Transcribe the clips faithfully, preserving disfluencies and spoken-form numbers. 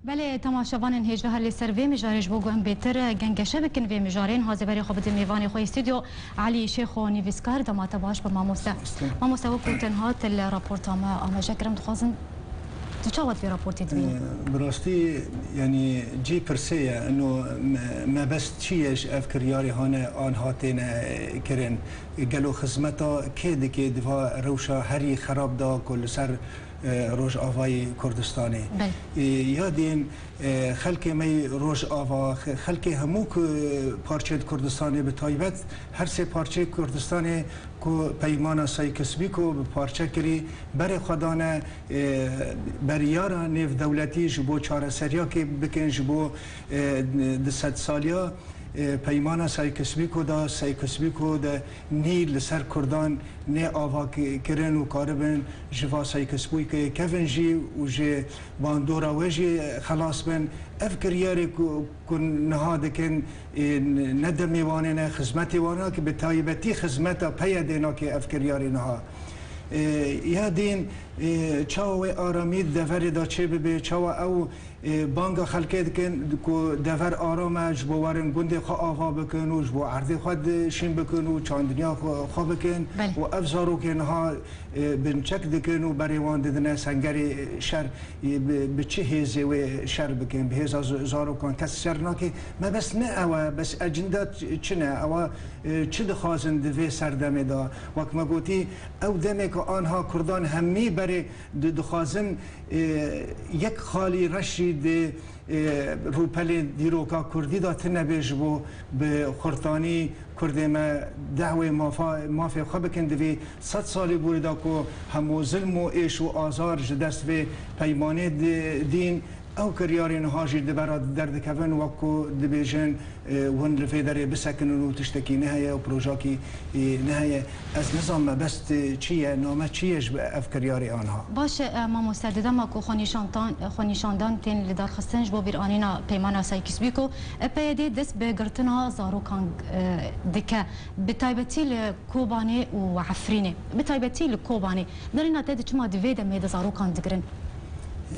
Belê, temaşevanên hêja, her li ser vê mijarê ji bo ku em bêtir gengeşe bikin vê mijarê, niha zêverê xwe bidin mêvanê xwe yê stûdyo, Elî Şêxo nivîskar. Dema te baş be mamoste. Mamoste, wekî tenha te li raporta me amaje kir, em dixwazin tu çawa vê raportê dibînî? Ee, bi rastî, yanî cî pirsê ye, ino me-, mebest çi ye ji ev kiryarê hane anha têne kirin? Gelo xizmeta kê dike di va rewşa herî xerab de ku li ser e, Rojavayê Kurdistanê. Belê. E, ya din, e, xelkê me yê Rojava, xe-, xelkê hemû ku parçeyê Kurdistanê, bi taybet her sê parçeyê Kurdistanê ku Peymana Sykes-Picot bi parçe kirî, berê xwe dane, e, beriyara nêvdewletî ji bo çareseriyakê bikin, ji bo, e, di sedsaliya E, Peymana Sykes-Picot de, Sykes-Picot de nî li ser Kurdan nê ava ki-, kirin û karibin ji va Sykes-Picotê kevin jî û ji bandora wê jî xelas bin. Ev kiryarê ku, ku niha dikin, e, ne demê wan e, ne xizmetê wan e, ki bi taybetî xizmeta PYDê nake ev kiryarê niha. E, ya din, e, çawa wê aramî di deverê de çê bibe, çawa ew Ê, banga xelkê dikin ku dever aram e, ji bo werin gundê xwe ava bikin û ji bo erdê xwe di-, şîn bikin û çandiniya xwe, xwe bikin. Belê. Û ev zarokê niha, ê, binçek dikin û berê wan didine sengerê şer, ê, bi, bi çi hêzê wê şer bikin, bi hêza z-, zarokan kes şer nake. Mebest ne ew e, bes ecinda ç-, çi ne? Ewa, ê, çi dixwazin di vê serdemê de? Wek me gotî, ew demê ku anha Kurdan hemî berê di-, dixwazin, e, yek xalî reş jî di, e, rûpelên dîroka kurdî de tune be ji bo bi xurtanî kurdê me dehwê mafa-, mafê xwe bikin. Di vî sed salî borî de ku hemû zilm û êş û azar ji dest vê peymanê di-, dîn, ew kiryarên niha jî di bera derdikevin, wek ku dibêjin, e, hûn li vê derê bisekinin û tiştekî neheye û projekî, e, neheye. Ez nizam mebest, e, çi ye, name çi ye ji ev kiryarê anha? Baş e, e, mamoste, di dema ku xwenîşantan-, xwenîşandan tên lidarxistin ji bo bîranîna peymana Sykes-Picot, e, PYD dest bi girtina zarokan, e, dike, bi taybetî li Kobanê û Efrînê, bi taybetî li Kobanê. Darîna te di çima di vê demê de zarokan digirin?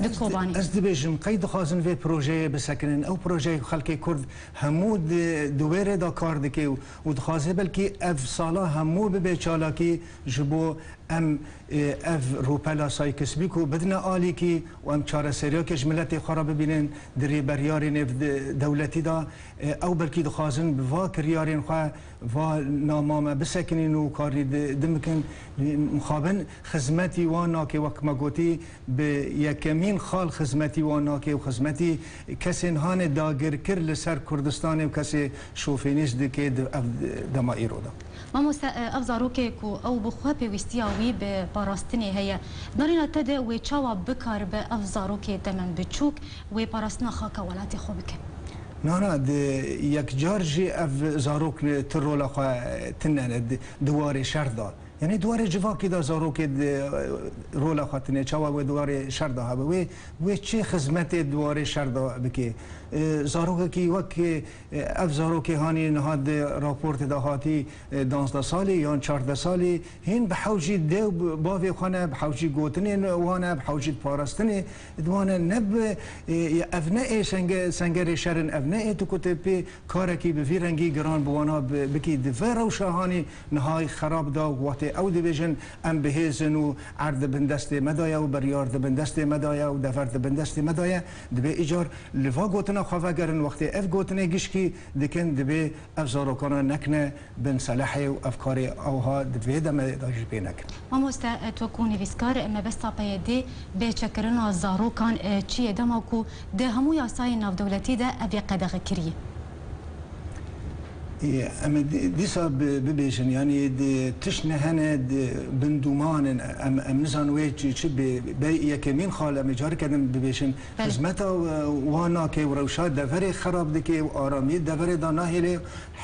Di Kobanê. Ez dibêjim, qey dixwazin vê projeyê bisekinin? Ew projeyê ku xelkê Kurd hemû di, di wê rê de kar dike û, û dixwaze belkî ev sala hemû bibe çalakî ji bo em, e, ev rûpela Sykes-Picot bidine alîkî û em çareseriyakê ji miletê xwe re bibînin di rêberiyarê nêv de-, dewletî de. E, ew belkî dixwazin bi va kiryarên xwe, va nama me bisekinîn û karî di-, din bikin. Mixabin xizmetî wan nake, wek me gotî, bi yekemîn xal xizmetî wan nake û xizmetî kesên hanê dagirkir li ser Kurdistanê û kesê şofênîst dike di ev dema îro de. Mamoste, e, ev zarokê ku ew bi xwe pêwîstiya wî bi parastinê heye, darîna te de wê çawa bikaribe ev zarokê temen biçûk wê parastina xaka welatê xwe bike? Na, na, di yekcar jî ev zarok ne, ti rola xwe tune ne di, di warê şer de. Yanî di warê civakî de zarokê di, e, rola xwe tune, çawa wê di warê şer de hebe? Wê, wê çi xizmetê di warê şer de bike? E, zarokekî wek, e, ev zarokê hanî niha di raportê de hatî, e, danzdeh salî yan çardeh salî, hîn bi hewcî dê û bi bavê xwe ne, bi hewcî gotinên wan e, bi hewcî parastinê di wan e, ne bi, e, ev ne ê senge-, sengerê şer in, ev ne ê tu ku tê pê karekî bi vî rengî giran bi wana bi-, bikî. Di vê rewşa hanî nihayî xerab da û wextê ew dibêjin, em bi hêz in û erd di bin destê me de ye û biryar di bin destê me de ye û dever di bin destê me de ye, dibê îcar li va gotina xwe vegerin. Wextê ev gotinê gişkî dikin, dibê ev zarokana nekine bin selehê û ev karê awha di vê demê de jî pê nekin. Mamoste, e, tu ku nivîskar, e, mebesta PYDê bê çekirina zarokan, e, çi ye, dema ku di hemû yasayên navdewletî de ev yê qedexekirî ye? E, em ê di-, dîsa bi-, bibêjin, yanî di tişt ne hene, di bin dûman in, em, em nizan wê çi, çi bê, bê yekemîn xal em ê careke din bibêjin. Belê. Xizmeta, e, wan nake û rewşa deverê xerab dike û aramî deverê de nahêle.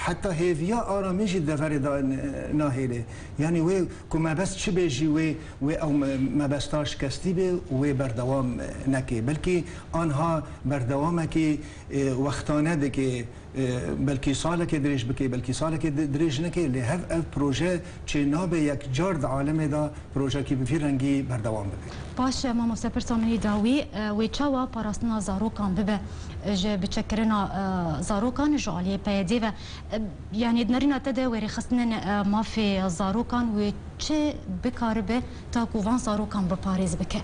Heta hêviya aramî jî deverê de n-, nahêle. Yanî wê ku mebest çi bê jî wê, wê ew me-, mebesta şikestî bê û wê berdewam, e, neke. Belkî anha berdewamekî, e, wextane dike, E, belkî salekê dirêj bike, belkî salekê di-, dirêj neke, lê hev ev proje çê nabe yek car di alemê de projekî bi vî rengî berdewam bibe. Baş e, mamoste, pirsa min î dawî, e, wê çawa parastina zarokan bibe, e, ji biçekkirina, e, zarokan ji aliyê P Y D ve? E, yanî di nerîna te de wê rêxistinên, e, mafê zarokan wê çi bikaribe ta ku van zarokan biparêz bike?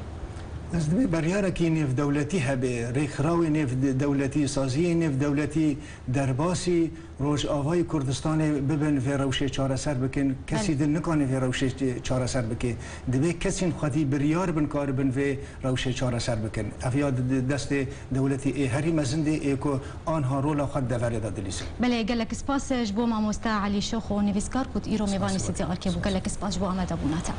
Ez dibê beryarekî nêvdewletî hebe, rêxirawê nêvdewletî, saziyê nêvdewletî derbasî Rojavayê Kurdistanê bibin vê rewşê çareser bikin. Kesî Belê. din nikane vê rewşê çareser bike. Dibê kesên xwedî biryar bin karibin vê rewşê çareser bikin. Ev ya di, di destê dewletî ê herî mezin de ê ku anha rola xwe di deverê de dilîzin. Belê, gelek spas ji bo mamoste Elî Şoxo nivîskar ku îro mêvanê Spas. Stûdyo Erkê bû. Gelek spas ji bo amadebûna te.